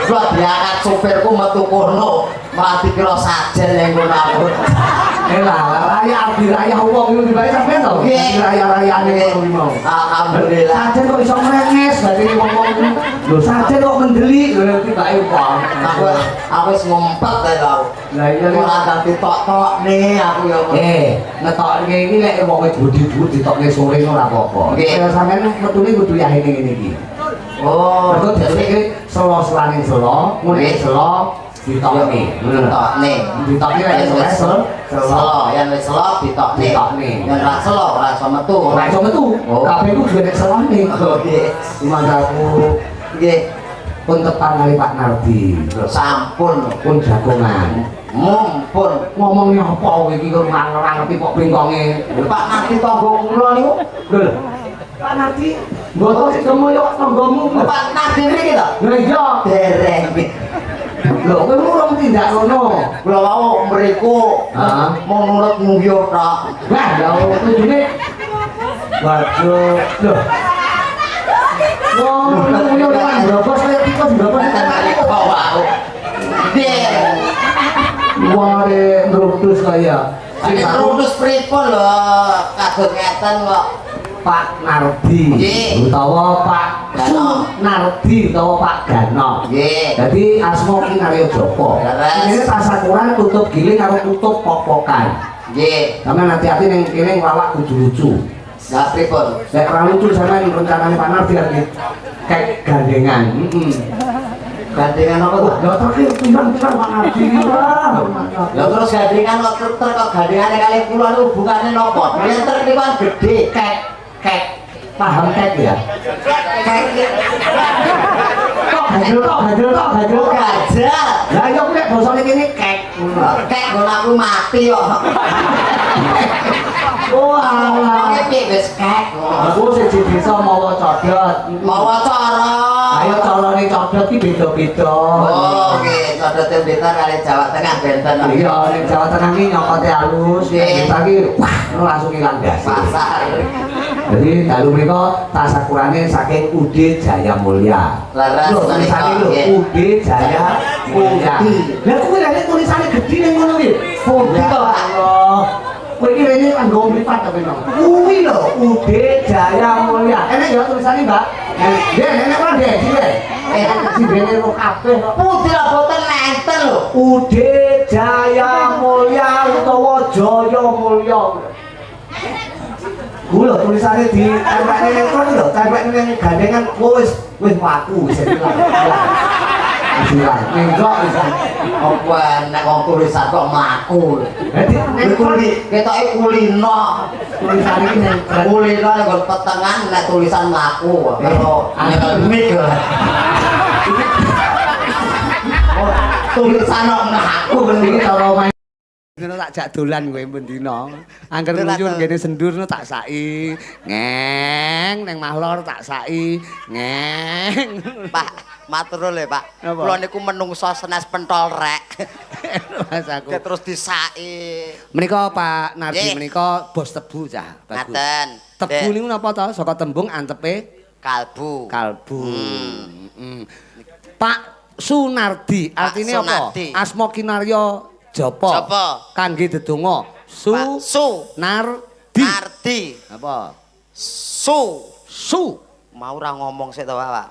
Kula diangkat sopirku metu kono. Malah dikira sajen ning kono aku. Lah raya abdi raya wong iku dibae sampean to? Nggih, raya-rayane ngono kuwi mau. Alhamdulillah. Sajen kok iso mrenges berarti wong-wong kuwi. Lho sajen kok mendelik lho tibake wong. Aku wis ngumpet ta aku. Lah iya ora dadi tok-tokne aku ya. Ngetokne iki lek wong budi dhuwur ditokne sore ora apa-apa. Nggih. Sampeyan metune kudu yahene ngene iki. Oh, mergo dadi selo-selane selo, ngene selo ditokne. Ditokne. Ditokne lek selo, selo, yen wis selo ditokne. Ditokne. Yen ora selo ora iso metu. Ora iso metu. Kabeh ku duwe selone. Oh nggih. Manggaku nggih pun tepang kali Pak Nardi. Sampun pun jagongan. Mumpun ngomongnya apa kowe iki kok ngerti kok bengkonge. Pak Nardi tangga kula niku. Lho. Pak Nardi mboten sida moyo tanggamu. Pak Nardi mriki to? Lho iya. Dereng. Lho kowe urung tindak ngono. Kula wau mriku mau nurut nguyuh tok. Wah, lha tujune. Waduh. Lho. Wong nguyuh nang brobos kaya tikus brobos kok wau. Nggih. Ware ngrudus kaya. Sing ngrudus pripun lho kados ngeten kok. Pak Nardi utawa Pak Sunardi utawa Pak Gano. Nggih. Dadi asma ki Naryo Joko. Ini tasakuran tutup giling karo tutup popokan. Nggih. Sampeyan hati-hati ning kene nglawak kudu lucu. Lah pripun? Nek ora lucu sampeyan rencanane Pak Nardi arep kek gandengan. Heeh. Gandengan apa to? Lha terus pirang-pirang Pak Nardi. Lah terus gandengan kok truk kok gandengane kali kula niku hubungane napa? Yen truk niku kan gedhe kek kek paham kek ya? Kek kok gajel kok gajel kok gajel gajel. Lah iya ku nek basane kene kek. Kek nggon aku mati kok. Oh alah. Wong piye wis kek. Aku siji desa mawa codot. Mawa cara. Ayo carane codot ki beda-beda. Oh nggih, codote Blitar kali Jawa Tengah benten. Iya, ning Jawa Tengah ki nyokote halus, Blitar ki wah langsung ilang ndase. Pasar. Jadi dalu mriku tasakurane saking UD Jaya Mulya. Leres tulisane lho UD Jaya Mulya. Lah kuwi lha tulisane gedhi ning ngono ki. Pundi to Allah. Kowe iki rene nganggo mripat to memang. Kuwi lho UD Jaya Mulya. Enek ya tulisane, Mbak. Nggih, enek ora nggih, sire. Sindene ro kabeh kok. Pundi lho boten enten lho. UD Jaya Mulya utawa Jaya Mulya. Kuwi lho tulisane di tempelne ning kon lho, tempelne ning gandengan wis wis waku wis ilang. Nenggok bisa. Apa nek wong tulisan kok mlaku. Dadi Kuli ketoke kulino. Tulisan iki neng Kulino nek nggon petengan nek tulisan mlaku. Karo nyekel mic. Tulisan kok mlaku iki cara main. Dino tak jak dolan kowe bendina. Angger nguyur ngene sendur tak saki. Ngeng neng Mahlor tak saki. Ngeng. Pak, matur lho Pak. Kula niku menungso senes pentol rek. Mas aku. Terus disaki. Menika Pak Nardi menika bos tebu cah. Bagus. Ngaten. Tebu niku napa to? Saka tembung antepe kalbu. Kalbu. Pak Sunardi artine apa? Asma kinarya Japa. Japa. Kangge dedonga. Su Nardi. Nardi. Apa? Su. Su. Mau ora ngomong sik to, Pak.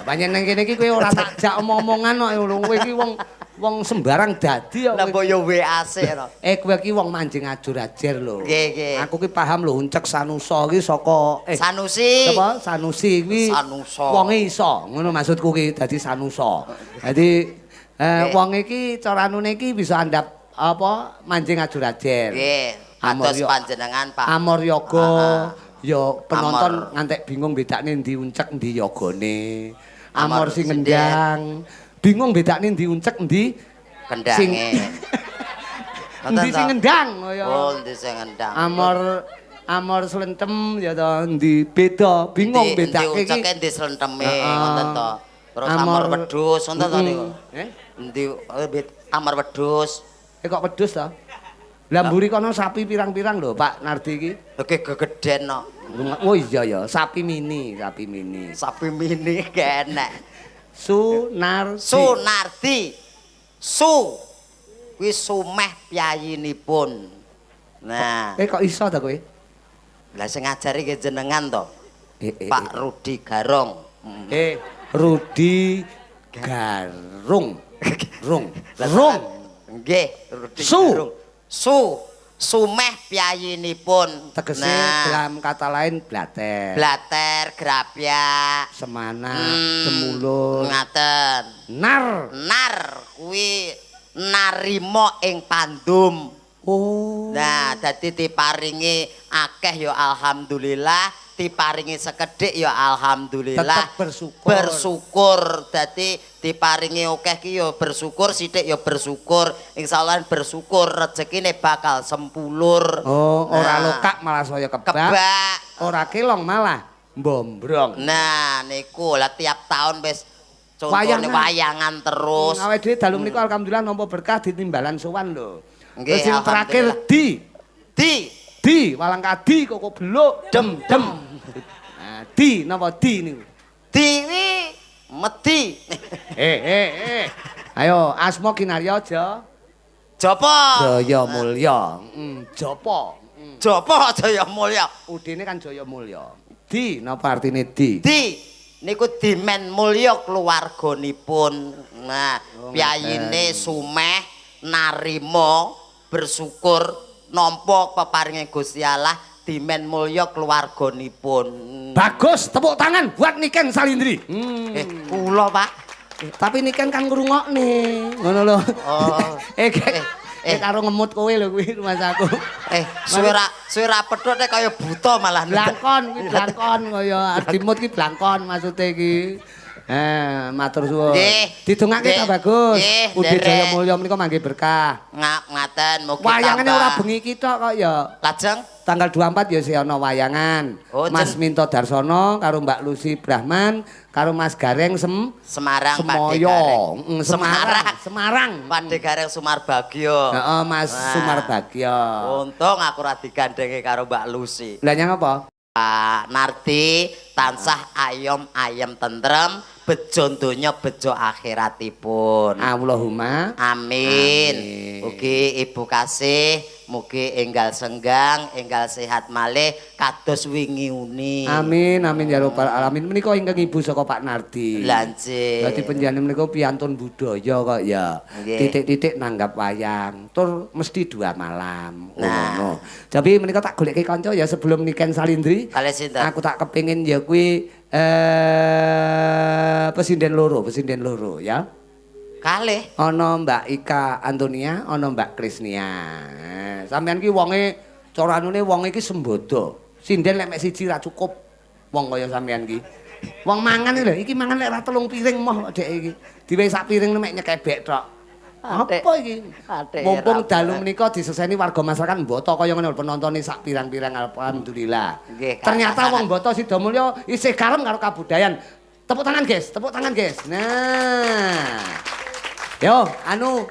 Pancen nang kene iki kowe ora tak jak omong-omongan kok lho. Kowe iki wong wong sembarang dadi kok. Lah mbok yo WA sik to. Kowe iki wong manjing ajur-ajer lho. Nggih, nggih. Aku ki paham lho uncek Sanusa iki saka Sanusi. Apa? Sanusi kuwi. Sanusa. Wonge iso. Ngono maksudku ki dadi Sanusa. Dadi wong iki cara anune iki bisa andhap apa manjing ajur-ajer. Nggih. Atos panjenengan Pak. Amor yoga ya penonton ngantek bingung bedakne ndi uncek ndi yogane. Amor sing ngendang, bingung bedakne ndi uncek ndi kendange. Ndi sing ngendang kaya. Oh, ndi sing ngendang. Amor amor slentem ya to ndi beda, bingung bedake iki. Ndi unceke ndi slenteme ngoten to. Terus amor wedhus ngoten to niku. Endi amor wedhus. Kok wedhus to? Lah mburi kono sapi pirang-pirang lho Pak Nardi iki. Oke gegeden no. Oh iya ya, sapi mini, sapi mini. Sapi mini kenek. Sunardi. Sunardi. Su. Kuwi sumeh piyayinipun. Nah. Kok iso ta kowe? Lah sing ngajari nggih jenengan to. Pak Rudi Garong. Rudi Garung. Rung. Rung. Nggih, Rudi Garung. Su. Sumeh piyayinipun. Tegese dalam kata lain blater. Blater, grapyak, semana, temulur. Ngaten. Nar. Nar kuwi narima ing pandum. Oh. Nah, dadi diparingi akeh ya alhamdulillah, diparingi sekedhik ya alhamdulillah. Tetep bersyukur. Bersyukur. Dadi diparingi akeh ki ya bersyukur, sithik ya bersyukur. Insyaallah bersyukur rezekine bakal sempulur. Oh, ora lokak malah saya kebak. Kebak. Ora kelong malah mbombrong. Nah, niku lah tiap tahun wis contone wayangan terus. Awake dhewe dalu menika alhamdulillah nampa berkah ditimbalan sowan lho. Nggih, sing terakhir di di walang kadi koko beluk dem dem. Nah, di napa di niku? Di kuwi medi. Ayo asma kinarya aja. Japa. Jaya Mulya. Japa. Japa Jaya Mulya. Udine kan Jaya Mulya. Di napa artine di? Di niku dimen mulya keluarganipun. Nah, piyayine sumeh narima bersyukur nampa peparinge Gusti Allah dimen mulya keluarganipun. Bagus, tepuk tangan buat Niken Salindri. Kula Pak. Tapi Niken kan ngrungokne. Ngono lho. Oh. Karo ngemut kowe lho kuwi Mas aku. Suwe ra pedhot nek kaya buta malah. Blangkon kuwi blangkon kaya dimut ki blangkon maksude iki. Matur suwun. Didongake ta bagus. Ugi Jaya Mulya menika mangke berkah. Ngaten mugi tambah. Wayangane ora bengi iki tok kok ya. Lajeng tanggal 24 ya sih ana wayangan. Oh, Mas Minto Darsono karo Mbak Lucy Brahman karo Mas Gareng Semarang Pak Gareng. Semarang, Semarang. Pak Gareng Sumarbagyo. Heeh, Mas Sumarbagyo. Untung aku ora digandhenge karo Mbak Lucy. Lah nyang apa? Pak Nardi tansah ayom ayem tentrem, bejo donya bejo akhiratipun. Allahumma amin. Ugi Ibu Kasih Mugi enggal senggang, enggal sehat malih kados wingi uni. Amin amin ya rabbal alamin. Menika ingkang ibu saka Pak Nardi. Lha nggih. Dadi panjenengan menika piantun budaya kok ya. Titik-titik nanggap wayang. Tur mesti 2 malam. Nah. Ngono. Tapi menika tak goleke kanca ya sebelum Niken Salindri. Kalih sinten? Aku tak kepengin ya kuwi pesinden loro ya. Kalih ana Mbak Ika Antonia, ana Mbak Krisnia. Sampeyan ki wonge cara anune wong iki sembodo. Sinden lek mek siji ra cukup wong kaya sampeyan ki. Wong mangan lho, iki mangan lek ra 3 piring moh dhek iki. Diwehi sak piring mek nyekebek tok. Apa iki? Mumpung dalu menika diseseni warga masyarakat Boto kaya ngene penontone sak pirang-pirang alhamdulillah. Ternyata wong Boto Sidomulyo isih karem karo kabudayan. Tepuk tangan, guys. Tepuk tangan, guys. Nah. Yo, anu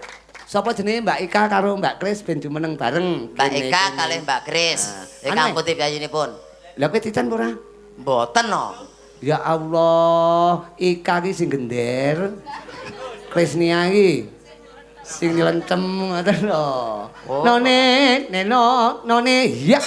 sapa jenenge Mbak Ika karo Mbak Kris ben jumeneng bareng. Mbak Ika kalih Mbak Kris. Ingkang putih piyayinipun. Lha kowe titen apa ora? Mboten no. Ya Allah, Ika ki sing gender. Krisnia iki sing nyelencem ngoten lho. None, neno, none, ya.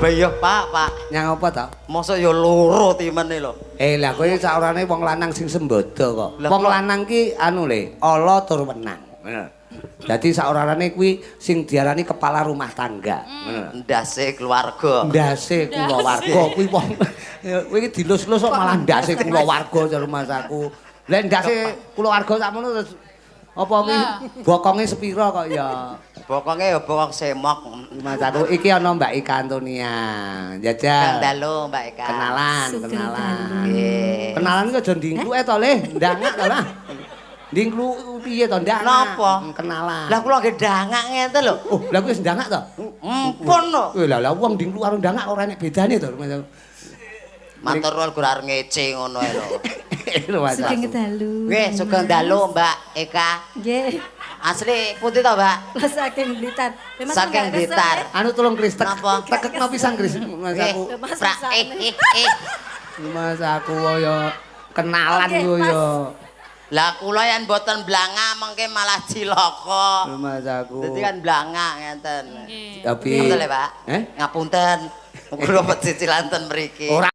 Iya, Pak, Pak. Nyang apa ta? Mosok ya loro timene lho. Lah kowe saorane wong lanang sing sembodo kok. Wong lanang ki anu le, ala tur wenang. Ngono. Dadi saorane kuwi sing diarani kepala rumah tangga. Ngono. Ndase keluarga. Ndase kulawarga kuwi wong kowe iki dilus-lus kok malah ndase kulawarga jar masaku. Lah ndase kulawarga sakmono terus apa kuwi bokonge sepira kok ya? Bokonge ya bokong semok. Mas aku iki ana Mbak Ika Antonia. Jajal. Kang dalu Mbak Ika. Kenalan, kenalan. Nggih. Kenalan kok aja ndingkluke to, Le. Ndangak to lah. Ndingklu piye to ndangak? Napa? Kenalan. Lah kula nggih ndangak ngenten lho. Oh, lah kuwi wis ndangak to? Empun lho. Lah lah wong ndingklu karo ndangak ora enek bedane to. Matur nuwun gur arep ngece ngono ae lho. Sugeng dalu. Nggih, sugeng dalu Mbak Eka. Nggih. Asli putih to, Mbak? Saking Blitar. Saking Blitar. Anu tolong Kris, tekekno pisan Kris Mas aku. Mas aku ya kenalan yo ya. Lah kula yen mboten blangak mengke malah cilaka. Mas aku. Dadi kan blangak ngenten. Tapi betul ya, Pak? Eh? Ngapunten. Kula pecicilan ten mriki. Ora